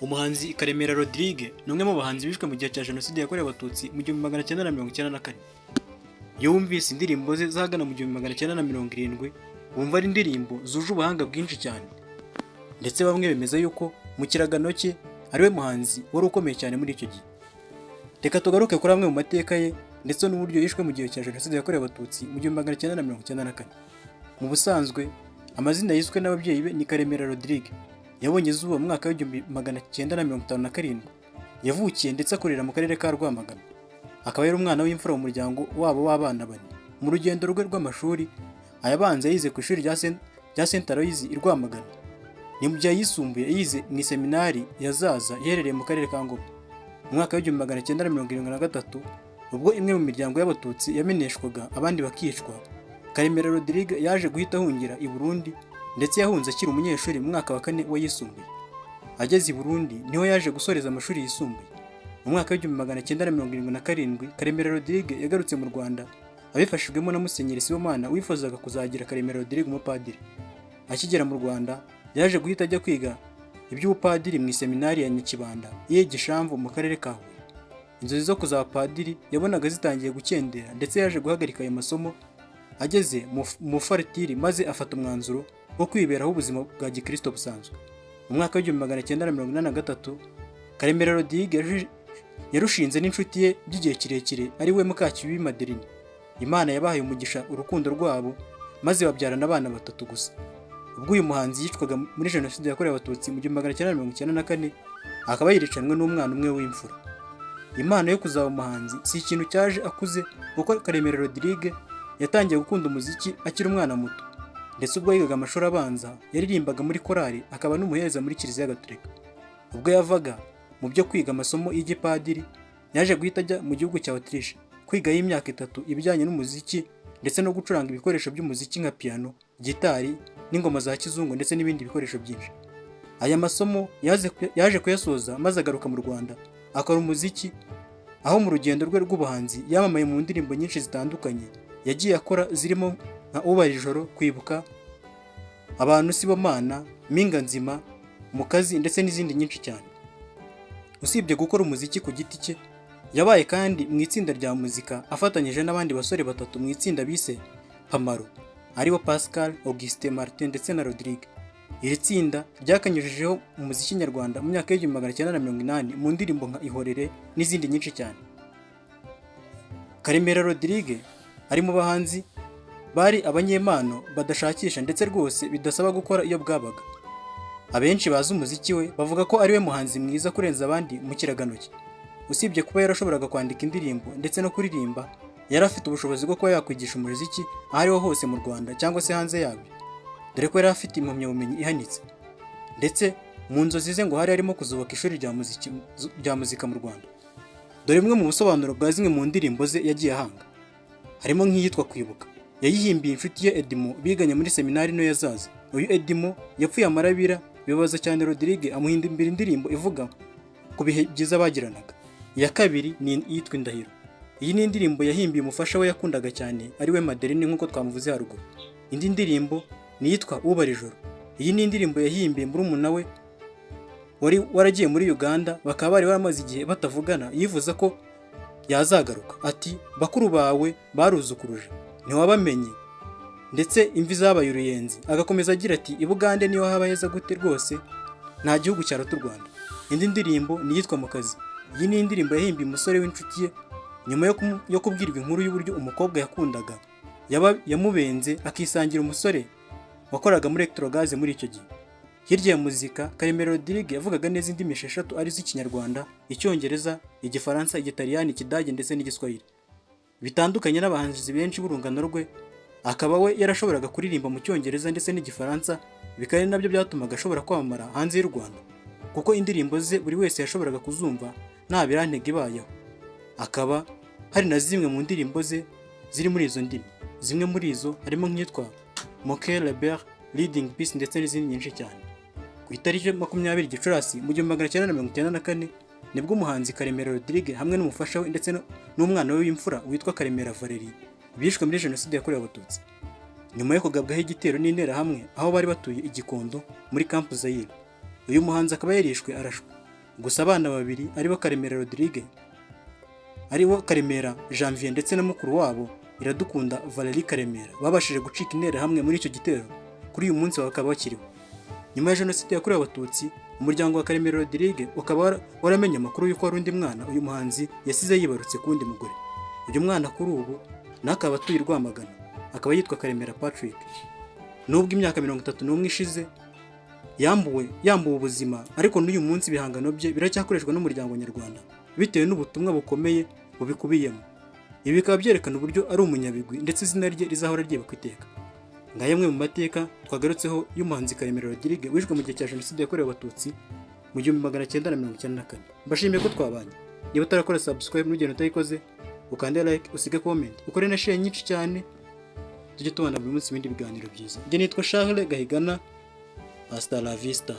Umuhanzi Karemera Rodrigue ni umwe mu bahanzi bishwe mu gihe cya Jenoside yakorewe Abatutsi mu 1994. Iyo wumvise indirimbo ze zahagana mu 1970, wumva ari indirimbo zuje ubuhanga bwinshi cyane, ndetse bamwe bemeza yuko mu kiragano cye ari we muhanzi wari ukomeye cyane muri icyo gihe. Reka tugaruke kuri amwe mu mateka ye ndetse n'uburyo yishwe mu gihe cya Jenoside yakorewe Abatutsi mu 1994. Mu busanzwe amazina yiswe n'ababyeyi be ni Karemera Rodrigue. Yabonye izuba mu mwaka w'1957. Yavukiye ndetse akorera mu karere ka Rwamagana. Akaba yari umwana w'imfura mu muryango wabo w'abana bane. Mu rugendo rwe rw'amashuri ayabanza yize ku ishuri rya Saint Aloys i Rwamagana. Ni mu gihe ayisumbuye yize mu iseminari ya Zaza iherereye mu karere ka Ngoma. Mu mwaka w'1973, ubwo imwe mu miryango y'Abatutsi yameneshwaga abandi bakicwa, Karemera Rodrigue yaje guhita ahungira i Burundi, ndetse yahunze akiri umunyeshuri mu mwaka wa kane w'ayisumbuye. Ageze i Burundi niho yaje gusoreza amashuri yisumbuye. Mu mwaka w'1977, Karemera Rodrigue yagarutse mu Rwanda abifashijwemo na Musenyeri Sibomana wifuzaga kuzagira Karemera Rodrigue umupadiri. Akigera mu Rwanda yaje guhita ajya kwiga iby'ubupadiri mu iseminari ya Nyakibanda iri Gishamvu mu karere ka Huye. Inzozi zo kuzaba padiri yabonaga zitangiye gukendera, ndetse yaje guhagarika ayo masomo ageze mu bufaritiri, maze afata umwanzuro wo kwiberaho ubuzima bwa gikristo busanzwe. Mu mwaka w'1983, Karemera Rodrigue yarushinze n'inshuti ye by'igihe kirekire, ari we Mukakibibi Madeline. Imana yabahaye umugisha urukundo rwabo, maze babyarana abana batatu gusa. Ubwo uyu muhanzi yicwaga muri Jenoside yakorewe Abatutsi mu 1994, akaba yiricanwe n'umwana umwe w'imfura. Impano yo kuzaba umuhanzi si ikintu cyaje akuze, kuko Karemera Rodrigue yatangiye gukunda umuziki akiri umwana muto, ndetse ubwo yigaga amashuri abanza yaririmbaga muri korali, akaba n'umuhereza muri Kiliziya Gatolika. Ubwo yavaga mu byo kwiga amasomo y'igipadiri, yaje guhita ajya mu gihugu cya Autriche kwigayo imyaka 3 ibijyanye n'umuziki ndetse no gucuranga ibikoresho by'umuziki nka piano, gitari n'ingoma za kizungu ndetse n'ibindi bikoresho byinshi. Aya masomo yaje kuyasoza maze agaruka mu Rwanda akora umuziki, aho mu rugendo rwe rw'ubuhanzi yamamaye mu ndirimbo nyinshi zitandukanye yagiye akora, zirimo nka Ubara Ijoro, Kwibuka, Abantu Sibo Mana, Mpinga Nzima, Mukazi ndetse n'izindi nyinshi cyane. Usibye gukora umuziki ku giti cye, yabaye kandi mu itsinda rya muzika afatanyije n'abandi basore batatu mu itsinda bise Pamaro, aribo Pascal, Augustin, Martin ndetse na Rodrigue. Iri tsinda ryakanyujijeho umuziki nyarwanda mu myaka y'1980 mu ndirimbo nka Ihorere n'izindi nyinshi cyane. Karemera Rodrigue ari mu bahanzi bari abanyempano badashakisha, ndetse rwose bidasaba gukora iyo bwabaga. Abenshi bazi umuziki we bavuga ko ari we muhanzi mwiza kurenza abandi mu kiragano cye. Usibye kuba yarashoboraga kwandika indirimbo ndetse no kuririmba, yari afite ubushobozi bwo kuba yakwigisha umuziki aho ariho hose mu Rwanda cyangwa se hanze yabyo, dore ko yari afite impamyabumenyi ihanitse. Ndetse mu nzozi ze ngo hari harimo kuzubaka ishuri rya muzika mu Rwanda. Dore bimwe mu busobanuro bwa zimwe mu ndirimbo ze yagiye ahanga, harimo nk'iyitwa Kwibuka. Yayihimbiye inshuti ye Edimo biganye muri seminari nto ya Zaza. Uyu Edimo yapfuye amarabira, bibabaza cyane Rodrigue, amuhimbira indirimbo ivuga ku bihe byiza bagiranaga. Iya kabiri ni iyitwa Indahiro. Iyi ni indirimbo yahimbiye umufasha we yakundaga cyane, ari we Madeline nk'uko twamuvuze haruguru. Indi ndirimbo ni iyitwa Ubara Ijoro. Iyi ni indirimbo yahimbiye murumuna we wari waragiye muri Uganda, bakaba bari baramaze igihe batavugana, yifuza ko yazagaruka. Ati: "Bakuru bawe baruzukuruje ntiwabamenye, ndetse imvi zabaye uruyenzi." Agakomeza agira ati: "I Bugande niyo haba heza gute, rwose nta gihugu cyaruta u Rwanda." Indi ndirimbo ni iyitwa Mukazi. Iyi ni indirimbo yahimbiye umusore w'inshuti ye nyuma yo kubwirwa inkuru y'uburyo umukobwa yakundaga yamubenze akisangira umusore wakoraga muri Electrogaz muri icyo gihe. Hirya ya muzika, Karemera Rodrigue yavugaga neza indimi esheshatu, arizo Ikinyarwanda, Icyongereza, Igifaransa, Igitaliyani, Ikidage ndetse n'Igiswahili. Bitandukanye n'abahanzi benshi b'urungano rwe, akaba we yarashoboraga kuririmba mu Cyongereza ndetse n'Igifaransa, bikaba ari nabyo byatumaga ashobora kwamamara hanze y'u Rwanda, kuko indirimbo ze buri wese yashoboraga kuzumva nta birantega ibayeho. Akaba hari na zimwe mu ndirimbo ze ziri muri izo ndimi. Zimwe muri izo harimo nk'iyitwa Moke Rebel, Leading Peace ndetse n'izindi nyinshi cyane. Ku itariki 20 Gicurasi mu 1994, nibwo umuhanzi Karemera Rodrigue hamwe n'umufasha we ndetse n'umwana we w'imfura witwa Karemera Valerie bishwe muri Jenoside yakorewe Abatutsi, nyuma yo kugabwaho igitero n'Interahamwe aho bari batuye i Gikondo muri Camp Zaire. Uyu muhanzi akaba yarishwe arashwe. Gusa abana babiri, aribo Karemera Rodrigue, aribo Karemera Janvier ndetse na mukuru wabo Iradukunda Valerie Karemera, babashije gucika Interahamwe muri icyo gitero. Kuri uyu munsi bakaba bakiriho. Nyuma ya Jenoside yakorewe Abatutsi, umuryango wa Karemera Rodrigue ukaba waramenye amakuru y'uko hari undi mwana uyu muhanzi yasize yibarutse ku wundi mugore. Uyu mwana kuri ubu nawe akaba atuye i Rwamagana, akaba yitwa Karemera Patrick. Nubwo imyaka 31 ishize yambuwe ubuzima, ariko n'uyu munsi ibihangano bye biracyakoreshwa n'umuryango nyarwanda bitewe n'ubutumwa bukomeye bubikubiyemo. Ibi bikaba byerekana uburyo ari umunyabigwi, ndetse izina rye rizahora ryibukwa iteka. Ngaya amwe mu mateka twagarutseho y'umuhanzi Karemera Rodrigue wishwe mu gihe cya Jenoside yakorewe Abatutsi mu 1994. Mbashimiye ko twabanye. Niba utarakora subscribe, n'ugenda utayikoze, ukande like, usige comment, ukore na share nyinshi cyane, tujye tubana buri munsi ibindi biganiro byiza. Njye nitwa Charles Gahigana. Hasta la vista.